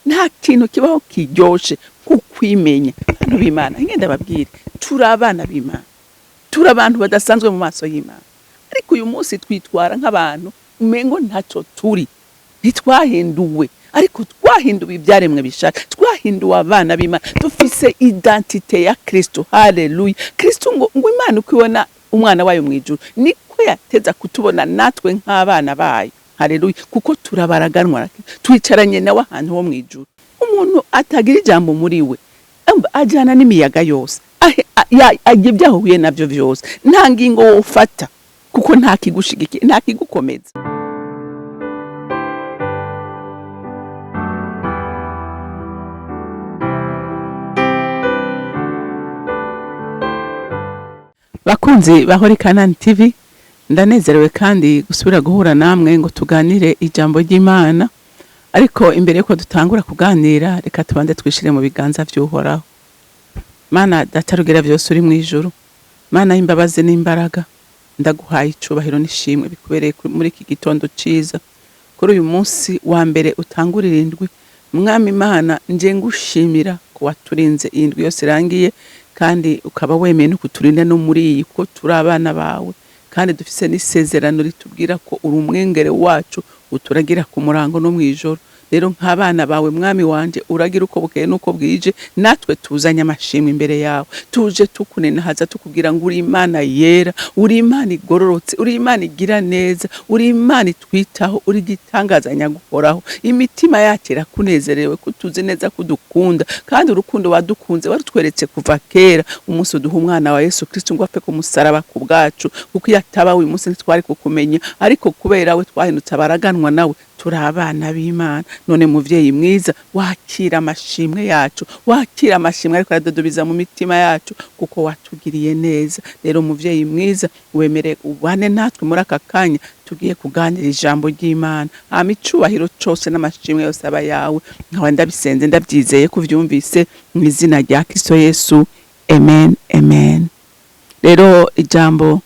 Nta kintu kibaho kiryoshe nko kwimenya. Bantu b'Imana, ngenda babwire, turi abana b'Imana, turi abantu badasanzwe mu maso y'Imana, ariko uyu munsi twitwara nk'abantu umengo ntacyo turi. Ntitwahinduwe, ariko twahinduwe ibyaremwe bishaka, twahinduwe abana b'Imana, dufise identité ya Kristo. Haleluya! Kristo ngo Imana uko ibona umwana wayo mu ijuru, niko yateza kutubona natwe nk'abana bayo. Haleluya! Kuko turabaraganwa, twicaranye nawe ahantu ho mu ijuru. Umuntu atagira ijambo muri we ajyana n'imiyaga yose, ajya ibyo ahuye nabyo byose. Nta ngingo wofata kuko nta kigushigikiye, nta kigukomeza. Bakunzi ba Holy Canaan TV, ndanezerewe kandi gusubira guhura namwe ngo tuganire ijambo ry'Imana. Ariko imbere yuko dutangura kuganira, reka tubanze twishire mu biganza vy'Uhoraho. Mana Data rugira vyose uri mu ijuru, Mana y'imbabazi n'imbaraga, ndaguhaye icubahiro n'ishimwe bikubereye muri iki gitondo ciza, kuri uyu munsi wa mbere utangurira indwi. Mwami Imana, nje ngushimira ko waturinze iyi ndwi yose irangiye, kandi ukaba wemeye no kuturinda no muri iyi, kuko turi abana bawe, kandi dufise n'isezerano ritubwira ko uri umwengere wacu, uturagira ku murango no mw'ijoro. Rero nk'abana bawe, mwami wanje, uragira uko bukeye n'uko bwije, natwe tuzanye amashimwe imbere yawe. Tuje tukunenahaza, tukubwira ngo uri Imana yera, uri Imana igororotse, uri Imana igira neza, uri Imana itwitaho, uri igitangaza nyaguhoraho. Imitima yacu irakunezerewe ko tuzi neza ko udukunda, kandi urukundo wadukunze warutweretse kuva kera, umunsi uduha umwana wa Yesu Kristo ngo apfe ku musaraba ku bwacu. Kuko iyo ataba uyu munsi ntitwari kukumenya, ariko kubera we twahindutse abaraganwa nawe, turi abana b'Imana. None muvyeyi mwiza, wakira amashimwe yacu, wakira amashimwe ariko aradudubiza mu mitima yacu, kuko watugiriye neza. Rero muvyeyi mwiza, wemere ubane natwe muri aka kanya tugiye kuganira ijambo ry'Imana. Hama icubahiro cose n'amashimwe yose aba yawe. Nkaba ndabisenze ndabyizeye ko uvyumvise, mu izina rya Kristo Yesu, amen, amen. Rero ijambo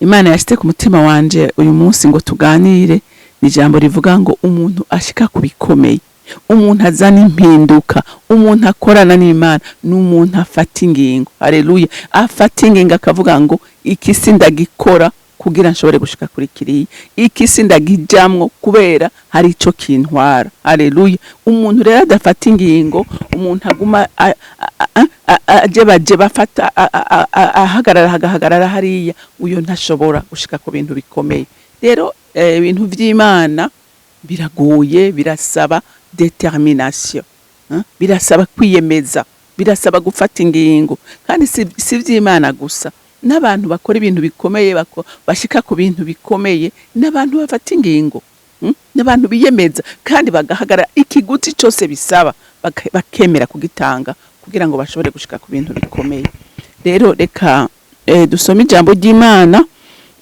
Imana yashyize ku mutima wanje uyu munsi ngo tuganire ni ijambo rivuga ngo umuntu ashika ku bikomeye, umuntu azana impinduka, umuntu akorana n'Imana ni umuntu afata ingingo. Haleluya! Afata ingingo akavuga ngo iki si ndagikora kugira nshobore gushika kuri kiriya, iki si ndagijamwo kubera hari ico kintwara. Haleluya! Umuntu rero adafata ingingo, umuntu aguma ajebajeba, afata ahagarara, agahagarara hariya, uyo ntashobora gushika ku bintu bikomeye. Rero ibintu vy'Imana biragoye, birasaba détermination, birasaba kwiyemeza, birasaba gufata ingingo. Kandi si vy'Imana gusa, n'abantu bakora ibintu bikomeye, bashika ku bintu bikomeye, n'abantu bafata ingingo, n'abantu biyemeza kandi bagahagarara ikiguzi cose bisaba, bakemera kugitanga kugira ngo bashobore gushika ku bintu bikomeye. Rero reka dusome ijambo ry'Imana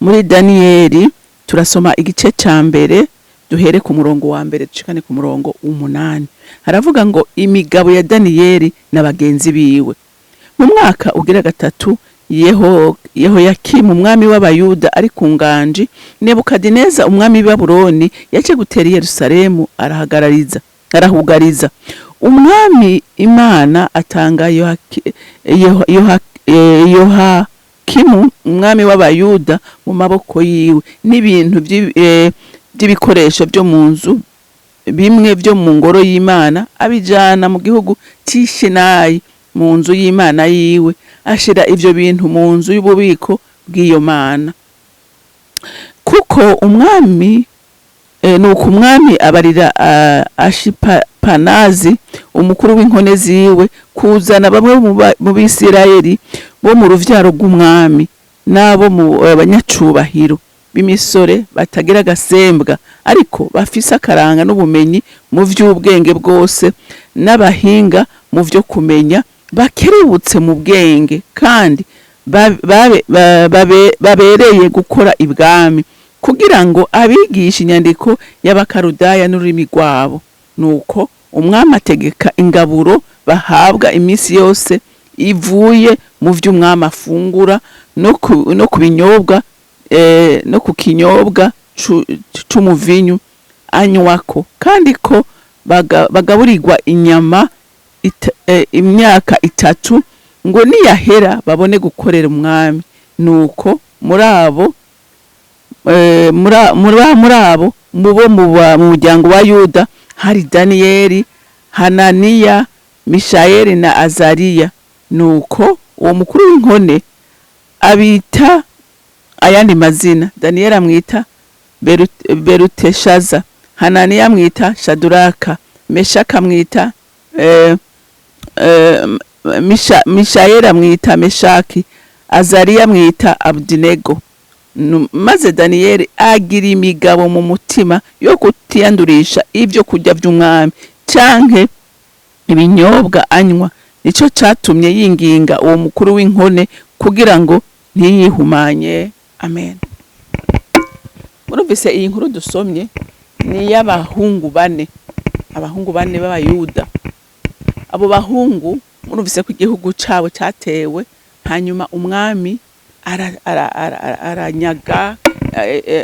muri Daniyeli. Turasoma igice ca mbere, duhere ku murongo wa mbere dushikane ku murongo w'umunani. Haravuga ngo imigabo ya Daniyeli na bagenzi biwe. Mu mwaka ugira gatatu Yehoyakimu umwami w'Abayuda ari ku nganji, Nebukadineza umwami w'i Babuloni yaje gutera i Yerusalemu, arahagarariza, arahugariza. Umwami Imana atanga Yohakimu umwami w'Abayuda mu maboko yiwe, n'ibintu by'ibikoresho byo mu nzu bimwe byo mu ngoro y'Imana, abijana mu gihugu cy'i Shinayi mu nzu y'Imana yiwe, ashira ivyo bintu mu nzu y'ububiko bw'iyo mana. Kuko umwami nuko umwami abarira Ashipanazi umukuru w'inkone ziwe kuzana bamwe mu Bisirayeli bo mu ruvyaro rw'umwami n'abo mu banyacubahiro b'imisore batagira agasembwa, ariko bafise akaranga n'ubumenyi mu vy'ubwenge bwose, n'abahinga mu vyo kumenya, bakerebutse mu bwenge, kandi babereye gukora ibwami, kugira ngo abigishe inyandiko y'Abakarudaya n'ururimi rwabo. Nuko umwami ategeka ingaburo bahabwa iminsi yose ivuye mu vy'umwami afungura, no ku binyobwa, no ku kinyobwa c'umuvinyu anywako, kandi ko Bagaburirwa inyama imyaka 3, ngo niyahera babone gukorera umwami. Nuko muri abo muri abo mubo mu muryango wa Yuda hari Daniyeli, Hananiya, Mishayeli na Azariya. Nuko uwo mukuru w'inkone abita ayandi mazina: Daniyeli amwita Beruteshaza, Hananiya amwita Shaduraka, Meshaka amwita Mishayeli amwita Meshaki, Azariya amwita Abudinego. Maze Daniyeli agira imigabo mu mutima yo kutiyandurisha ibyo kurya by'umwami canke ibinyobwa anywa. Nico catumye yinginga uwo mukuru w'inkone kugira ngo ntiyihumanye. Amen. Murumvise iyi nkuru dusomye ni iy'abahungu bane, abahungu bane b'Abayuda. Abo bahungu, murumvise ko igihugu cabo catewe, hanyuma umwami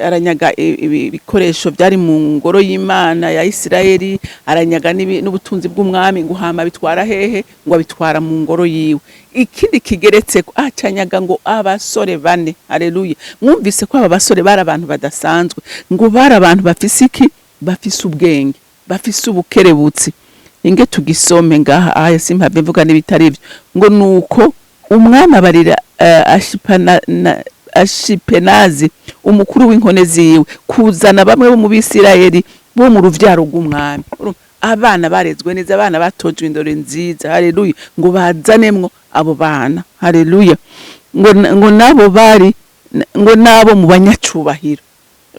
aranyaga ibikoresho byari mu ngoro y'Imana ya Isirayeli, aranyaga n'ubutunzi bw'umwami, ngo hama bitwara hehe? Ngo abitwara mu ngoro yiwe. Ikindi kigeretse ko acanyaga ngo abasore bane. Haleluya! Mwumvise ko aba basore bari abantu badasanzwe, ngo bari abantu bafise iki? Bafise ubwenge, bafise ubukerebutsi. Inge tugisome ngaha aya, simpave mvuga n'ibitari ivyo. Ngo nuko umwami abarira Ashipenazi, umukuru w'inkone ziwe, kuzana bamwe bo mu Bisirayeli bo mu ruvyaro rw'umwami. Urumva, abana barezwe neza, abana batojwe indoro nziza. Haleluya! Ngo bazanemwo abo bana. Haleluya! Ngo nabo bari ngo nabo mu banyacubahiro.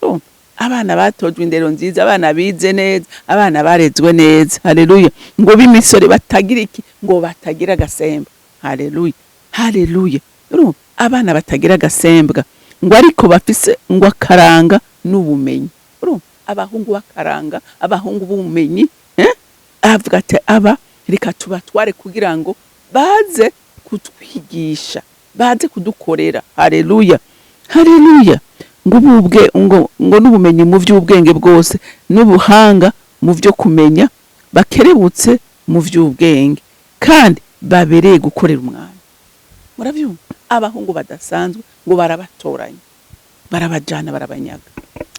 Urumva, abana batojwe indero nziza, abana bize neza, abana barezwe neza. Haleluya! Ngo b'imisore batagira iki? Ngo batagira agasemba. Haleluya, haleluya! Urumva, abana batagira agasembwa, ngo ariko bafise ngo akaranga n'ubumenyi. Urumva, abahungu b'akaranga, abahungu b'ubumenyi, eh? Avuga ati: "Aba reka tubatware kugira ngo baze kutwigisha, baze kudukorera." Haleluya, haleluya! Ngo ububwe ngo n'ubumenyi mu by'ubwenge bwose n'ubuhanga mu byo kumenya, bakerebutse mu by'ubwenge kandi babereye gukorera umwami. Murabyumva, abahungu badasanzwe, ngo barabatoranya, barabajana, barabanyaga.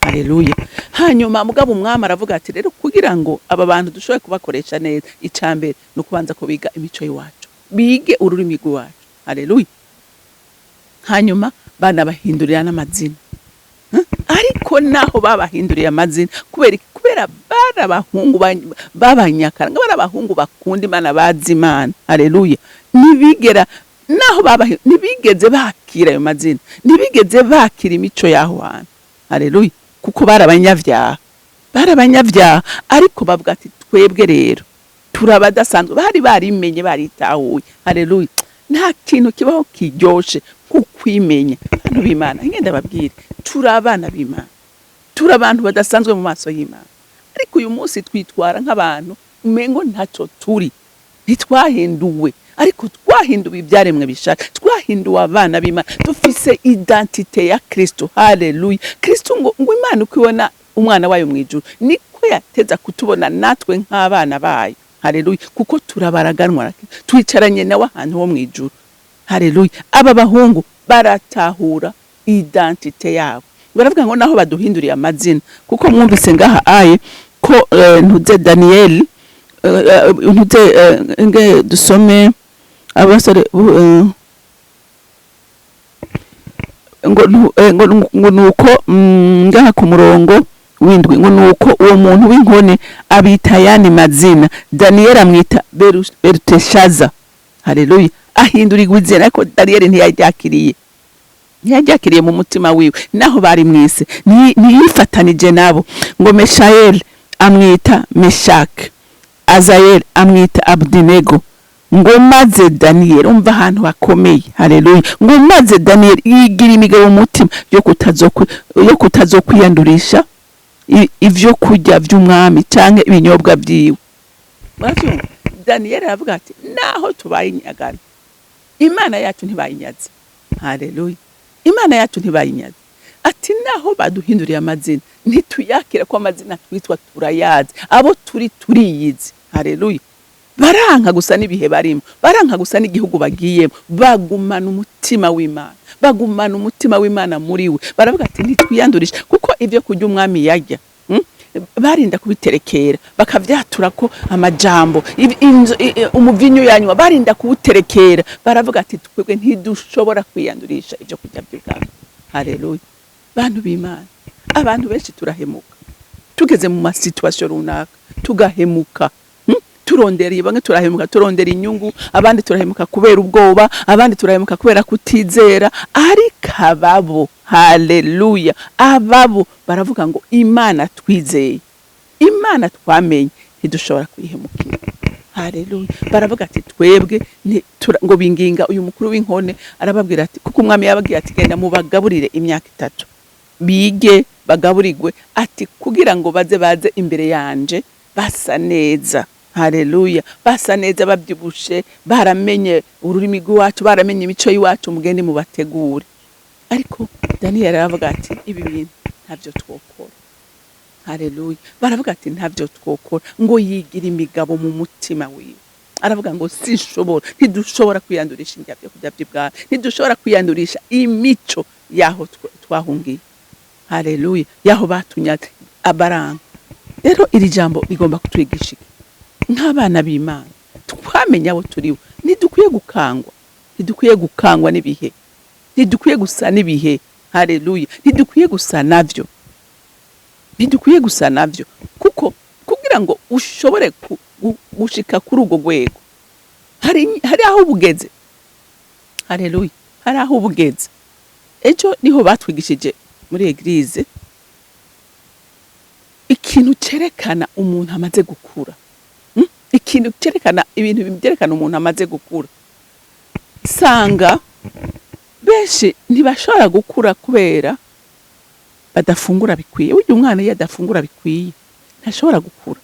Haleluya! Hanyuma mugabo umwami aravuga ati: "Rero kugira ngo aba bantu dushobore kubakoresha neza, icambere ni ukubanza kubiga imico y'iwacu, bige ururimi rw'iwacu." Haleluya! Hanyuma banabahindurira n'amazina. Huh? Ariko naho babahinduriye amazina, kubera iki? Kubera bari abahungu b'abanyakaranga, bari abahungu bakunda Imana, bazi Imana. Haleluya! Ntibigera naho ntibigeze bakira ayo mazina, ntibigeze bakira imico y'aho hantu. Haleluya! Kuko bari abanyabyaha, bari abanyabyaha, ariko bavuga ati: "Twebwe rero turabadasanzwe." Bari barimenye, baritahuye. Haleluya! Nta kintu kibaho kiryoshe nko kwimenya. Bantu b'Imana, ngenda babwire, turi abana b'Imana, turi abantu badasanzwe mu maso y'Imana. Ariko uyu munsi twitwara nk'abantu umengo ntacyo turi, ntitwahinduwe. Ariko twahinduwe ibyaremwe bishaka, twahinduwe abana b'Imana, dufise identité ya Kristo. Haleluya! Kristo ngo Imana uko ibona umwana wayo mu ijuru, niko yateza kutubona natwe nk'abana bayo. Haleluya! Kuko turabaraganwa na Kristo, twicaranye nawe ahantu ho mu ijuru. Haleluya! Aba bahungu baratahura identité yabo, baravuga ngo naho baduhinduriye amazina, kuko mwumvise ngaha aye ko ntuze Daniel, ntuze nge dusome abasore ngo nuko ngaha ku murongo w'indwi, ngo nuko uwo muntu w'inkone abita ayandi mazina: Daniel amwita Beruteshaza. Haleluya! Ahindurirwa izina, ariko Daniel ntiyaryakiriye, ntiyaryakiriye mu mutima wiwe. Naho bari mwise, ntiyifatanije nabo. Ngo Meshayeli amwita Meshaki, Azayeli amwita Abudinego. Ngo maze Daniyeli, umva ahantu hakomeye. Haleluya! Ngo maze Daniyeli yigira imigabo mu mutima yo kutazokwiyandurisha ivyo kurya vy'umwami canke ibinyobwa vyiwe. Muravyumva, Daniyeli aravuga ati: "Naho tubaye inyagano, Imana yacu ntibayinyaze." Haleluya! Imana yacu ntibayinyaze. Ati Ati naho baduhinduriye amazina, ntituyakira, ko amazina twitwa turayazi, abo turi turiyizi. Haleluya. Baranka gusa n'ibihe barimo, baranka gusa n'igihugu bagiyemo, bagumana umutima w'Imana, bagumana umutima w'Imana muri we. Baravuga ati ntitwiyandurisha, kuko ibyo kurya umwami yarya, Barinda kubiterekera, bakavyatura ko amajambo, umuvinyu yanywa barinda kuwuterekera. Baravuga ati twebwe ntidushobora kwiyandurisha ibyo kurya by'ubwami. Haleluya. Bantu b'Imana, abantu benshi turahemuka tugeze mu ma situations runaka, tugahemuka. Turondera, bamwe turahemuka turondera inyungu, abandi turahemuka kubera ubwoba, abandi turahemuka kubera kutizera. Ariko ababo, haleluya, ababo baravuga ngo Imana twizeye, Imana twamenye, ntidushobora kuyihemukira. Haleluya. Baravuga ati twebwe ngo binginga uyu mukuru w'inkone, arababwira ati, kuko umwami yababwiye ati genda mubagaburire imyaka 3, bige, bagaburirwe, ati kugira ngo baze baze imbere yanje basa neza. Haleluya. Basa neza, babyibushe, baramenye ururimi rw'iwacu, baramenye imico y'iwacu, mugende mubategure. Ariko Daniyeli aravuga ati ibi bintu ntabyo twokora. Haleluya. Baravuga ati ntabyo twokora. Ngo yigira imigabo mu mutima wiwe, aravuga ngo sinshobora, ntidushobora kwiyandurisha indya byo kurya by'ibwami, ntidushobora kwiyandurisha imico y'aho twahungiye. Haleluya. Y'aho batunyaze abaranga. Rero iri jambo rigomba kutwigisha iki? Nk'abana b'Imana twamenya abo turiwe, ntidukwiye gukangwa, ntidukwiye gukangwa n'ibihe, ntidukwiye gusa n'ibihe. Haleluya. Ntidukwiye gusa navyo, ntidukwiye gusa navyo, kuko kugira ngo ushobore gushika kuri urwo rwego hari aho ubugeze. Haleluya. Hari aho ubugeze. Ejo niho batwigishije muri église ikintu cerekana umuntu amaze gukura. Ikintu cerekana, ibintu byerekana umuntu amaze gukura. Sanga benshi ntibashobora gukura kubera badafungura bikwiye. Burya umwana iyo adafungura bikwiye ntashobora gukura.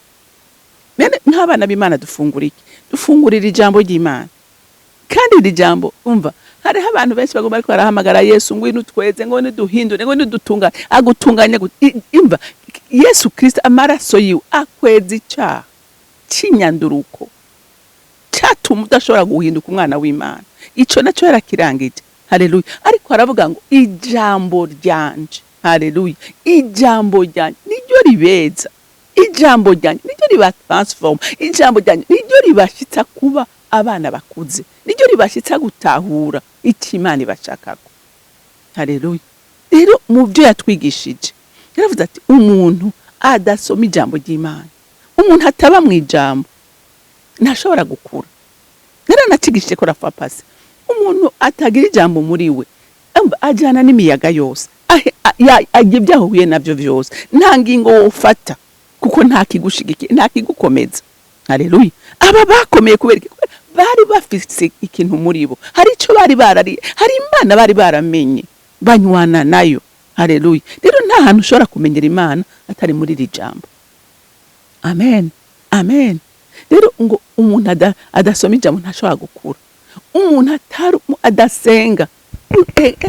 Bene nk'abana b'Imana dufungura iki? Dufungurira ijambo ry'Imana. Kandi iri jambo, umva, hariho abantu benshi bagomba, ariko barahamagara Yesu, ngwino utweze, ngo niduhindure, ngo nidutunganye. Agutunganye gute? Imva, Yesu Kristo, amaraso yiwe akweza icaha c'inyanduruko catuma udashobora guhinduka umwana w'Imana. Ico naco yarakirangije. Haleluya. Ariko aravuga ngo ijambo ryanje, haleluya, ijambo ryanje niryo ribeza, ijambo ryanje niryo riba transform, ijambo ryanje niryo ribashitsa kuba abana bakuze, niryo ribashitsa gutahura icyo Imana ibashakako. Haleluya. Rero mu byo yatwigishije yaravuze ati umuntu adasoma ijambo ry'Imana, umuntu ataba mu ijambo, ntashobora gukura. Naranacigishije ko rafa pasi umuntu atagira ijambo muri we ajyana n'imiyaga yose, ajya ibyo ahuye nabyo byose. Nta ngingo wofata kuko nta kigushigikiye, nta kigukomeza. Haleluya. Aba bakomeye kubera iki? Kubera bari bafise ikintu muri bo, hari icyo bari barariye, hari Imana bari baramenye, banywana nayo. Haleluya. Rero nta hantu ushobora kumenyera Imana atari muri iri jambo. Amen, amen. Rero ngo umuntu adasoma ijambo ntashobora gukura. Umuntu atari adasenga,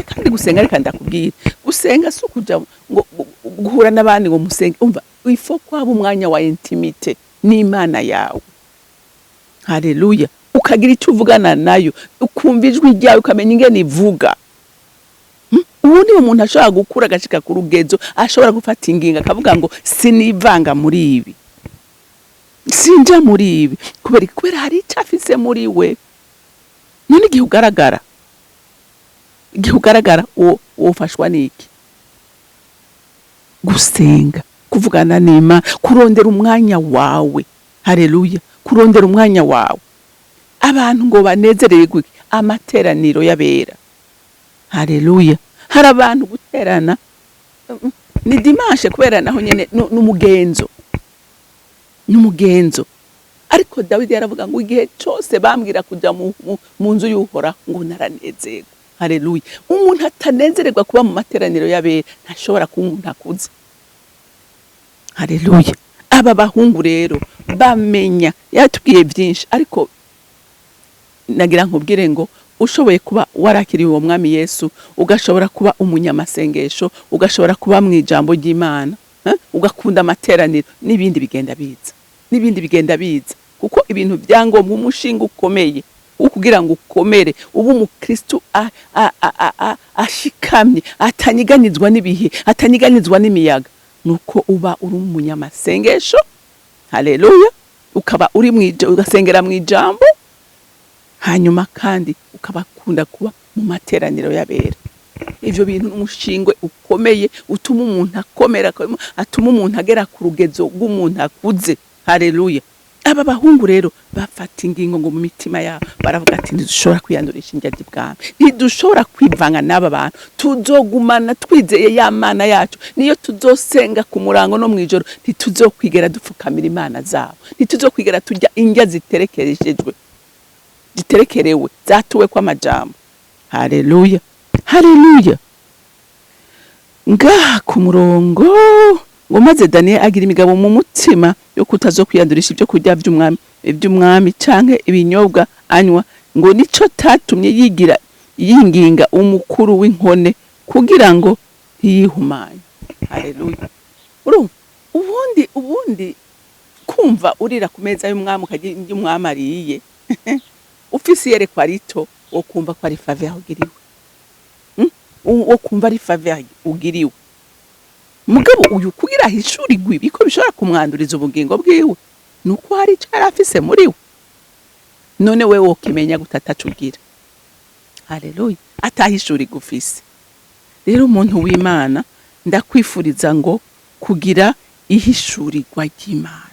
kandi gusenga, reka ndakubwira, gusenga si ukuja ngo guhura n'abandi ngo musenge. Umva, ifo kwaba umwanya wa intimité n'Imana yawe. Haleluya. Ukagira icyo uvugana nayo, ukumva ijwi ryawe, ukamenya ingene ivuga. Ubu ni umuntu ashobora gukura agashika ku rugezo ashobora gufata ingingo, akavuga ngo sinivanga muri ibi, sinja muri ibi. Kubera iki? Kubera hari icyo afise muri we. None igihe ugaragara, igihe ugaragara, uwo wofashwa n'iki? Gusenga, kuvugana n'Imana, kurondera umwanya wawe. Haleluya. Kurondera umwanya wawe. Abantu ngo banezererwe amateraniro y'abera. Haleluya. Hari abantu guterana ni dimanche, kubera naho nyene n'umugenzo, n'umugenzo. Ariko Dawidi yaravuga ngo igihe cyose bambwira kujya mu nzu y'Uhoraho, ngo naranezerwa. Haleluya. Umuntu atanezererwa kuba mu materaniro y'abera ntashobora kuba umuntu akuze. Haleluya. Aba bahungu rero bamenya, yatubwiye byinshi, ariko nagira nkubwire ngo Ushoboye kuba warakiriye uwo Mwami Yesu, ugashobora kuba umunyamasengesho, ugashobora kuba mu ijambo ry'Imana, ugakunda amateraniro, n'ibindi bigenda biza, n'ibindi bigenda biza, kuko ibintu byangombwa, umushinga ukomeye wo kugira ngo ukomere, ube umukristu ashikamye, atanyiganizwa n'ibihe, atanyiganizwa n'imiyaga, nuko uba uri umunyamasengesho. Haleluya! Ukaba uri ugasengera mu ijambo, hanyuma kandi ukaba akunda kuba mu materaniro y'abera. Ivyo bintu n'umushingwe ukomeye utuma umuntu akomera, atuma umuntu agera ku rugezo rw'umuntu akuze. Haleluya! Aba bahungu rero bafata ingingo ngo mu mitima yabo baravuga ati: "Ntidushobora kwiyandurisha indya ry'ibwami, ntidushobora kwivanga n'aba bantu, tuzogumana twizeye ya Mana yacu. Niyo tuzosenga ku murango no mw'ijoro, ntituzokwigera dupfukamira imana zabo, ntituzokwigera turya indya ziterekereshejwe, ziterekerewe, zatuwe kw'amajambo." Haleluya, haleluya! Ngaha ku murongo ngo: "Maze Daniel agira imigabo mu mutima yo kutazokwiyandurisha ibyo kurya by'umwami canke ibinyobwa anywa, ngo nico tatumye yigira yinginga umukuru w'inkone kugira ngo ntiyihumanye." Haleluya! Urumva, ubundi kumva urira ku meza y'umwami, ukarya indya umwami ariye, ufise iyerekwa rito, wo kumva ko ari faveur ugiriwe. Wo kumva ari faveur ugiriwe. Mugabo uyu, kugira ahishurirwe ibiko bishobora kumwanduriza ubugingo bwiwe, nuko hari ico yari afise muri we. None we wokimenya gute atacugira? Haleluya! Atahishurirwa ufise. Rero umuntu w'Imana, ndakwifuriza ngo kugira ihishurirwa ry'Imana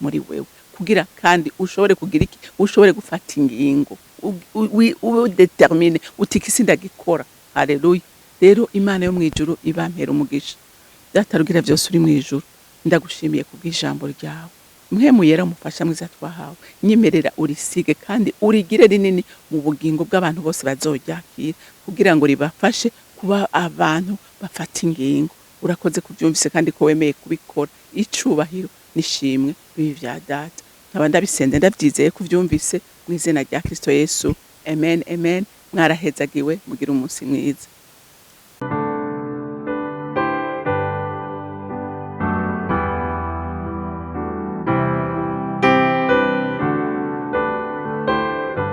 muri wewe, kugira kandi ushobore kugira iki? Ushobore gufata ingingo, ube déterminé, uti: "Iki sindagikora." Haleluya! Rero Imana yo mu ijuru ibampera umugisha. Data rugira byose uri mu ijuru, ndagushimiye kubw'ijambo ryawe. Mpwemu Yera, umufasha mwiza twahawe, nyemerera urisige kandi urigire rinini mu bugingo bw'abantu bose bazoryakira, kugira ngo ribafashe kuba abantu bafata ingingo. Urakoze kubyumvise kandi ko wemeye kubikora. Icubahiro n'ishimwe bibi vya Data. Nkaba ndabisenze ndavyizeye ko uvyumvise, mu izina rya Kristo Yesu. Amen, amen. Mwarahezagiwe, mugira umunsi mwiza.